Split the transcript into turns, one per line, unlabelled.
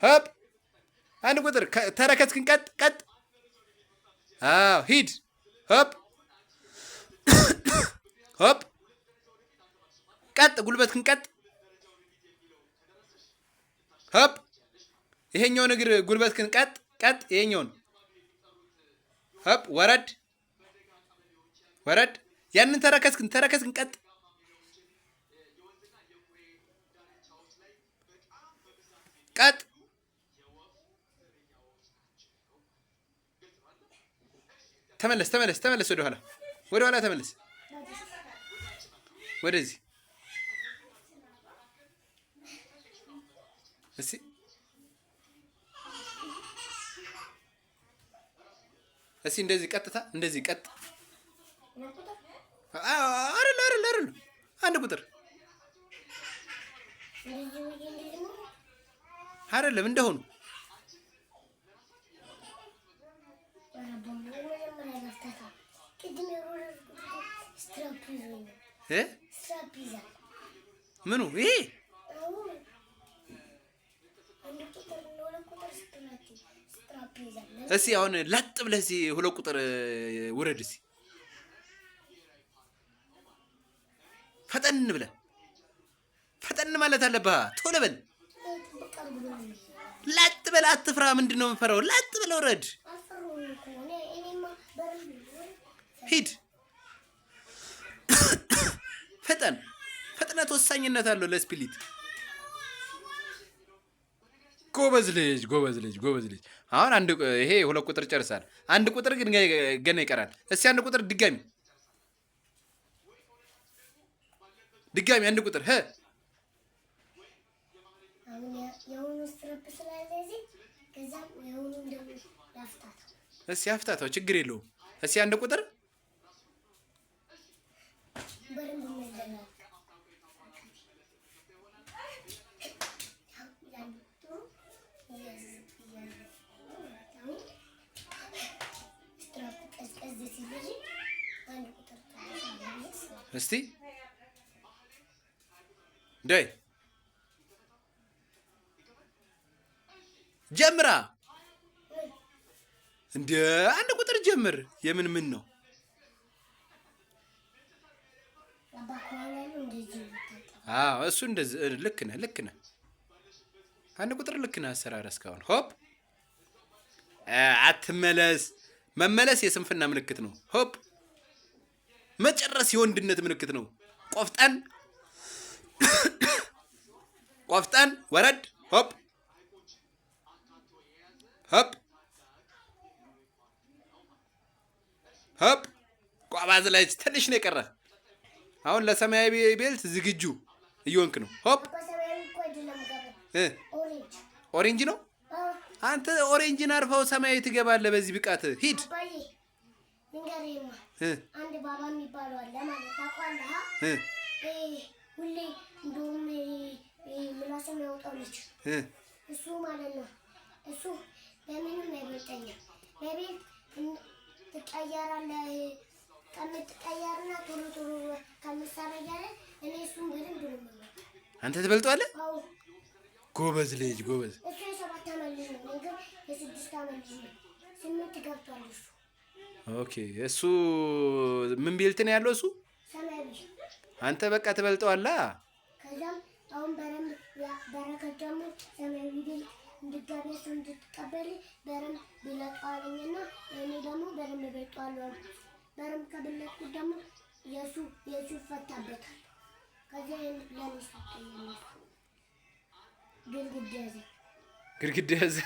ሆፕ አንድ ቁጥር ተረከዝክን ቀጥ ቀጥ። አዎ ሂድ። ሆፕ ሆፕ ቀጥ፣ ጉልበትክን ቀጥ። ሆፕ ይሄኛውን እግር ጉልበትክን ቀጥ ቀጥ። ይሄኛውን ሆፕ ወረድ ወረድ። ያንን ተረከዝክን ተረከዝክን ቀጥ። ቀጥ። ተመለስ ተመለስ ተመለስ፣ ወደኋላ ወደኋላ ተመለስ፣ ወደዚህ እስኪ እስኪ እንደዚህ ቀጥታ እንደዚህ ቀጥ። አይደል አይደል አይደል፣ አንድ ቁጥር አይደለም እንደሆኑ ምኑ ይሄ እስኪ አሁን ላጥ ብለህ እስኪ ሁለት ቁጥር ውረድ እስኪ ፈጠን ብለህ ፈጠን ማለት አለብህ። ቶሎ በል ላጥ በል አትፍራ። ምንድን ነው የምፈራው? ላጥ ብለህ ውረድ። ሂድ ፈጠን። ፍጥነት ወሳኝነት አለው ለ split። ጎበዝ ልጅ ጎበዝ ልጅ ጎበዝ ልጅ። አሁን አንድ ይሄ ሁለት ቁጥር ጨርሳል። አንድ ቁጥር ግን ገና ይቀራል። እስኪ አንድ ቁጥር ድጋሚ ድጋሚ አንድ ቁጥር ህ እስኪ አፍታታው፣ ችግር የለውም። እስኪ አንድ ቁጥር እስቲ ዳይ ጀምራ እንደ አንድ ቁጥር ጀምር። የምን ምን ነው? አዎ እሱ እንደዚህ ልክ ነህ፣ ልክ ነህ። አንድ ቁጥር ልክ ነህ። አሰራር እስካሁን ሆፕ አትመለስ። መመለስ የስንፍና ምልክት ነው። ሆፕ መጨረስ የወንድነት ምልክት ነው። ቆፍጠን ቆፍጠን፣ ወረድ፣ ሆፕ ሆፕ ሆፕ። ቋባዝ ላይ ትንሽ ነው የቀረ። አሁን ለሰማያዊ belt ዝግጁ እየሆንክ ነው። ሆፕ orange ነው። አንተ ኦሬንጅን አርፈው ሰማያዊ ትገባለህ። በዚህ ብቃት ሂድ።
አንድ ባባ የሚባለው አለ ማለት ታውቀዋለህ? ሁሌ እንደውም ምላስ የሚያወጣው ልጅ እሱ ማለት ነው። እሱ በምንም አይበልጠኝም። በቤት ትቀየራለህ ከምትቀየርና ቶሎ ቶሎ ከምትሰራ እያለ እኔ እሱን በደንብ ነው የምመጣው።
አንተ ትበልጠዋለህ? ጎበዝ ልጅ ጎበዝ።
እሱ የ7 ዓመት ልጅ ነው፣ እኔ ግን የ6 ዓመት ልጅ ነው። 8 ገብቷል እሱ።
Okay እሱ ምን belt ነው ያለው? እሱ
ሰማያዊ።
አንተ በቃ ትበልጠዋለህ።
ከዛም አሁን በረም በረከት ደግሞ ሰማያዊ belt እንድጋቢ እሱ እንድትቀበል በረም ቢለጠዋለኝና እኔ ደግሞ በረም እበልጠዋለሁ አልኩት። በረም ከበለጥኩት ደግሞ የሱ ይፈታበታል። ከዚያ ለኔ ሰጠኝ። ግድግዳ ያዘ፣
ግድግዳ ያዘ።